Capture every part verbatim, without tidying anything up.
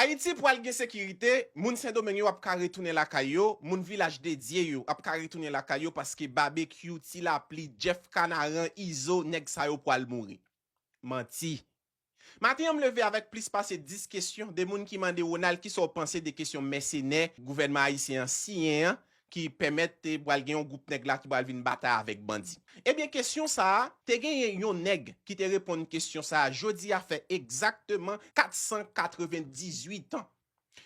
Ayiti pral gen sekirite, moun Sendomeng yo ap ka retounen lakay yo, moun Vilaj de Dye yo ap ka retounen lakay yo paske Babekyou, Ti Lapli, Jeff Kanaran, Izo, nèg sa yo pral mouri. Manti. Maten an, m leve avèk plis pase dis kesyon de moun ki mande Ronald kisa w panse de kesyon mèsenè gouvènman ayisyen an siyen an ki pèmèt te pral gen yon gwoup nèg la ki pral vin batay avèk bandi. Ebyen, kesyon sa a, te genyen yon nèg ki te reponn kesyon sa a jodi a fè egzakteman kat san katreven dizuit an.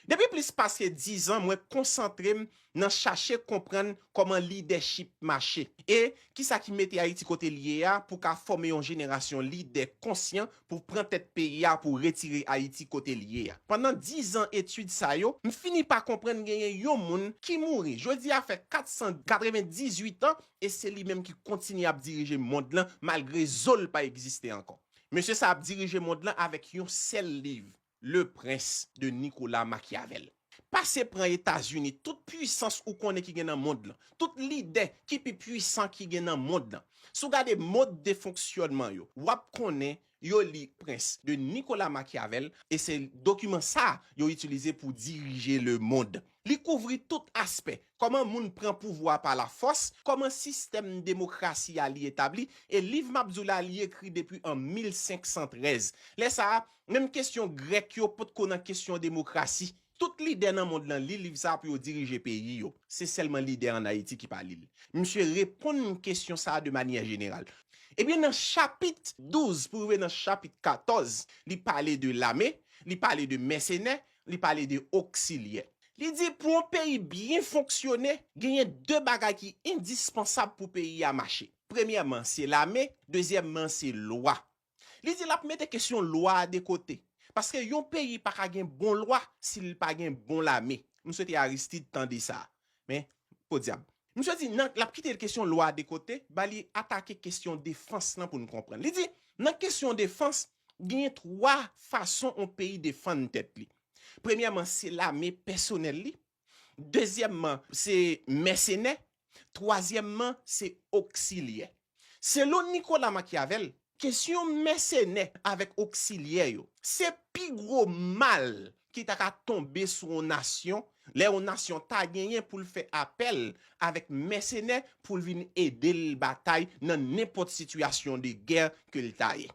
Depi plis pase diz an, mwen konsantre m nan chache konprann kòman lidèchip mache e kisa ki mete Ayiti kote l ye a pou ka fòme yon jenerasyon lidè konsyan pou pran tèt peyi a pou retire Ayiti kote l ye a. Pandan diz an etid sa yo, m fini pa konprann genyen yon moun ki mouri jodi a fè kat san katreven dizuit an e se li menm ki kontinye ap dirije mond lan malgre zo l pa egziste ankò. Mesye sa ap dirije mond lan avèk yon sèl liv, Le Prince de Nicolas Machiavel. Pase pran Etazini, tout pwisans ou konnen ki gen nan mond lan, tout lidè ki pi pwisan ki gen nan mond lan. Si w gade mòd de fonksyònman yo, w ap konnen yo li Prince de Nicolas Machiavel e se dokiman sa a yo itilize pou dirije lemond. Li kouvri tout aspè, kòman moun pran pouvwa pa lafòs, kòman sistèm demokrasi a li etabli, e liv m ap di w la li ekri depi an mil senk san trèz. Lè sa a, menm kesyon grèk yo potko nan kesyon demokrasi. Tout lidè nan mond lan li liv sa a pou yo dirije peyi yo. Se sèlman lidè ann Ayiti ki pa li l. Misye reponn kesyon sa a de manyè jeneral. Ebyen, nan chapit douz pou rive nan chapit katòz, li pale de lame, li pale de mèsenè, li pale de oksilyè. Li di pou yon peyi byen fonksyone, genyen de bagay ki endispansab pou peyi a mache. Premyèman, se lame, dezyèmman, se lwa. Li di l ap mete kesyon lwa a de kote. Paske yon peyi pa ka gen bon lwa si l pa gen bon lame. M swete Aristide tande sa. Men, podyab. Misye di, nan, l ap kite kesyon lwa a de kote, ba li atake kesyon defans lan pou n konprann. Li di, nan kesyon defans, genyen twa fason yon peyi defann tèt li. Premyèman, se lame pèsonèl li. Dezyèmman, se mèsenè. Twazyèmman, se oksilyè. Selon Nicolas Machiavel, kesyon mèsenè avèk oksilyè yo, se pi gwo mal ki ta ka tonbe sou yon nasyon, lè yon nasyon ta genyen pou l fè apèl avèk mèsenè pou l vin ede l batay nan nenpòt sitiyasyon de gè ke l ta ye.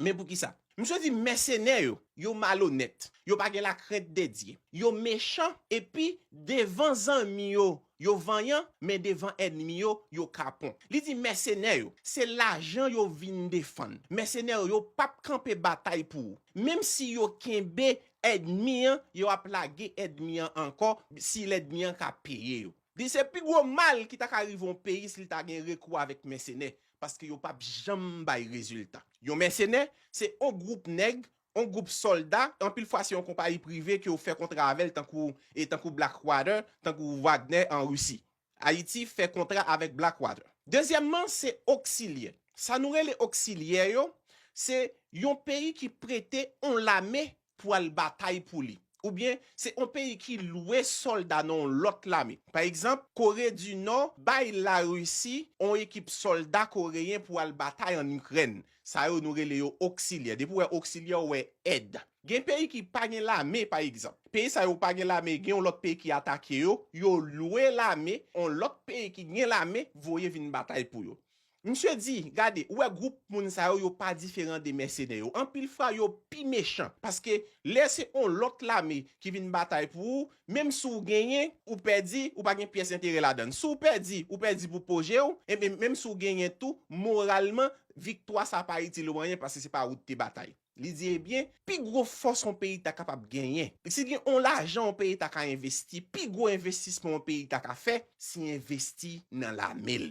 Men poukisa? Misye di mèsenè yo, yo malonèt, yo pa gen lakrent de Dye, yo mechan, epi devan zanmi yo, yo vanyan, men devan ènmi yo, yo kapon. Li di mèsenè yo, se lajan yo vin defann. Mèsenè yo, yo p ap kanpe batay pou ou. Menm si yo kenbe ènmi an, yo ap lage ènmi an ankò si lènmi an ka peye yo. Li se pi gwo mal ki ta ka rive yon peyi si l ta gen rekou avèk mèsenè, paske yo p ap janm bay rezilta. Yon mèsenè, se yon gwoup nèg, yon gwoup sòlda, anpil fwa se yon konpayi prive ke w fè kontra avè l, tankou, e tankou Blackwater, tankou Wagner an Risi. Ayiti fè kontra avèk Blackwater. Dezyèmman, se oksilyè. Sa nou rele oksilyè yo, se yon peyi ki prete yon lame pou al batay pou li. Oubyen, se yon peyi ki lwe sòlda nan yon lòt lame. Pa egzanp, Kore di Nò bay Larisi yon ekip sòlda koreyen pou al batay ann Ikrèn. Sa yo nou rele yo oksilyè. Depi w wè oksilyè, w wè èd. Gen peyi ki pa gen lame, pa egzanp. Peyi sa yo pa gen lame, gen yon lòt peyi ki atake yo, yo lwe lame yon lòt peyi ki gen lame voye vin batay pou yo. Misye di, gade, ou wè gwoup moun sa yo, yo pa diferan de mèsenè yo. Anpil fwa, yo pi mechan. Paske lè se yon lòt lame ki vin batay pou ou, menm si w genyen, ou pèdi, ou pa gen pyès enterè ladan l. Si w pèdi, ou pèdi pou poze w, e menm, menm si w genyen tou, moralman, viktwa sa pa itil ou anyen paske se pa ou ki te batay. Li di, ebyen, pi gwo fòs yon peyi ta kapab genyen, si gen yon lajan yon peyi ta ka envesti, pi gwo envestisman yon peyi ta ka fè, se envesti nan lame l.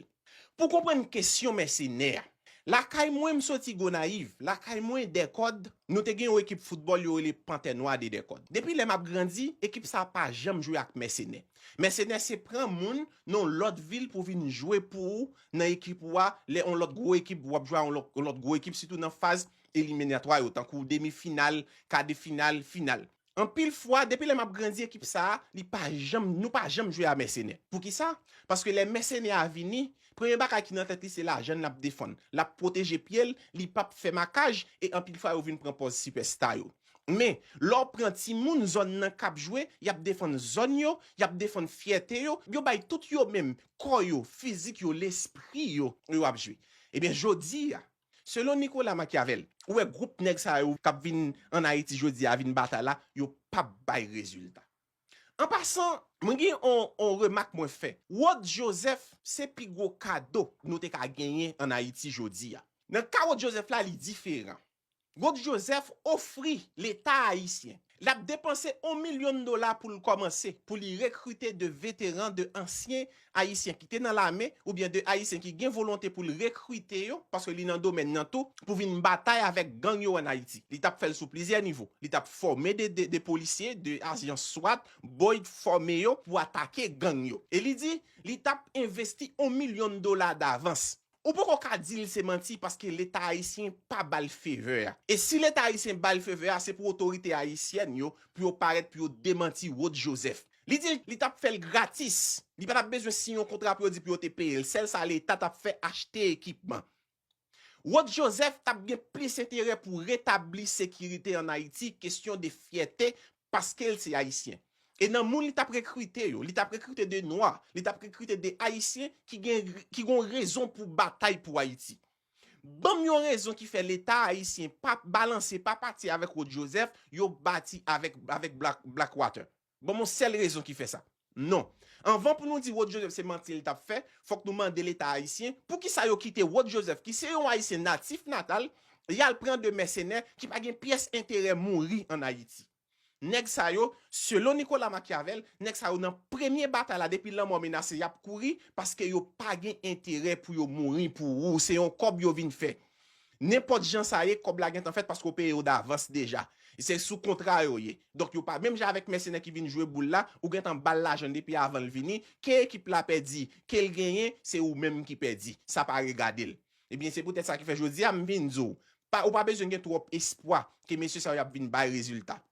Pou konprann kesyon mèsenè a, lakay mwen, m soti Gonayiv, lakay mwen, Dèkòd, nou te gen yon ekip foutbòl yo rele Pantè Nwa de Dèkòd. Depi lè m ap grandi, ekip sa a pa janm jwe ak mèsenè. Mèsenè se pran moun nan yon lòt vil pou vin jwe pou ou nan ekip ou a, lè yon lòt gwo ekip, w ap jwe a yon lòt, yon lòt gwo ekip, sitou nan faz eliminatwa yo, tankou demi final, ka de final, final. Anpil fwa, depi lè m ap grandi, ekip sa a, li pa janm, nou pa janm jwe a mèsenè. Poukisa? Paske lè mèsenè a vini, premye bagay ki nan tèt li, se lajan l ap defann. L ap pwoteje pye l, li p ap fè makaj, e anpil fwa, yo vin pran pòz sipèsta yo. Men, lè w pran timoun zòn nan k ap jwe, y ap defann zòn yo, y ap defann fyète yo, yo bay tout yo menm, kò yo, fizik yo, lespri yo, yo ap jwe. Ebyen, jodi a, selon Nicolas Machiavel, ou wè gwoup nèg sa yo k ap vin ann Ayiti jodi a, vin batay la, yo p ap bay rezilta. An pasan, mwen gen on, on remak mwen fè. Rod Joseph se pi gwo kado nou te ka genyen ann Ayiti jodi a. Nan ka Rod Joseph la, li diferan. Rod Joseph ofri Leta ayisyen, l ap depanse on milyon dola pou l kòmanse, pou li rekrite de veteran, de ansyen ayisyen ki te nan lame, oubyen de ayisyen ki gen volonte pou l rekrite yo, paske li nan domèn nan tou, pou vin batay avèk gang yo ann Ayiti. Li t ap fè l sou plizyè nivo. Li t ap fòme de, de, de polisye, de ajan swat, boy fòme yo pou atake gang yo. E li di, li t ap envesti on milyon dola davans. Ou poko ka di l se manti paske Leta ayisyen pa ba l favor a. E si Leta ayisyen ba l favor a, se pou otorite ayisyèn yo, pou yo parèt, pou yo demanti Rod Joseph. Li di li t ap fè l gratis. Li pa t ap bezwen siyen yon kontra pou yo di pou yo te peye l. Sèl sa Leta t ap fè, achte ekipman. Rod Joseph t ap gen plis enterè pou retabli sekirite ann Ayiti, kesyon de fyète, paske l se ayisyen. E nan moun li t ap rekrite yo, li t ap rekrite de nwa, li t ap rekrite de ayisyen ki gen, ki gen yon rezon pou batay pou Ayiti. Ban m yon rezon ki fè Leta ayisyen pa balanse, pa pati avèk Rod Joseph, yo pati avèk, avèk Black, Blackwater. Ban m yon sèl rezon ki fè sa. Non. Anvan pou nou di Rod Joseph se manti li t ap fè, fòk nou mande Leta ayisyen poukisa yo kite Rod Joseph, ki se yon ayisyen natif natal, y al pran de mèsenè ki pa gen pyès enterè mouri ann Ayiti. Nèg sa yo, selon Nicolas Machiavel, nèg sa yo nan premye batay la, depi lanmò menase, y ap kouri paske yo pa gen enterè pou yo mouri pou ou. Se yon kòb yo vin fè. Nenpòt jan sa ye, kòb la gentan fèt paske w peye yo davans deja. Se sou kontra yo ye. Donk, yo pa menm jan avèk mèsenè ki vin jwe boul la, ou gentan ba l lajan depi avan l vini, ke ekip la pèdi, ke l genyen, se ou menm ki pèdi. Sa pa regade l. Ebyen, se poutèt sa ki fè jodi a, m vin di w, pa, ou pa bezwen gen twòp espwa ke mesye sa yo ap vin bay rezilta.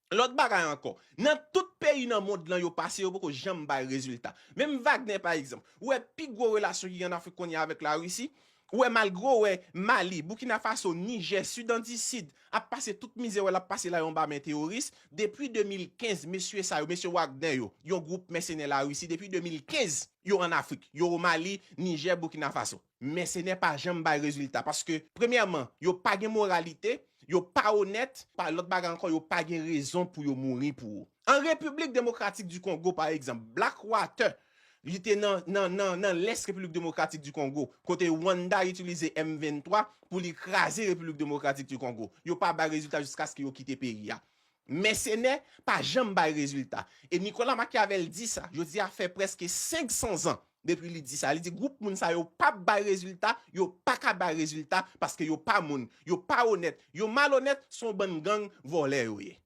Lòt bagay ankò, nan tout peyi nan mond lan yo pase, yo poko janm bay rezilta. Menm Wagner, pa egzanp, ou wè pi gwo relasyon ki gen ann Afrik kounye a avèk Larisi, ou wè malgre ou wè Mali, Burkina Faso, Nijè, Sidan di Sid ap pase tout mizè, wè l ap pase la yo anba men teworis, depi de mil kenz, mesye sa yo, mesye Wagner yo, yon gwoup mèsenè Larisi, depi de mil kenz, yo ann Afrik, yo o Mali, Nijè, Burkina Faso. Mèsenè pa janm bay rezilta, paske, premyèman, yo pa gen moralite, yo pa onèt, pa, lòt bagay ankò, yo pa gen rezon pou yo mouri pou ou. An Repiblik Demokratik di Kongo, pa egzanp, Blackwater, li te nan, nan, nan, nan lès Repiblik Demokratik di Kongo, kote Rwanda itilize M venntwa pou li kraze Repiblik Demokratik di Kongo. Yo pa bay rezilta jiskaske yo kite peyi a. Mèsenè pa janm bay rezilta. E Nicolas Machiavel di sa, jodi a fè prèske senk san zan depi li di sa. Li di gwoup moun sa yo p ap bay rezilta, yo pa ka bay rezilta paske yo pa moun, yo pa onèt, yo malonèt, se yon bann gang vòlè yo ye.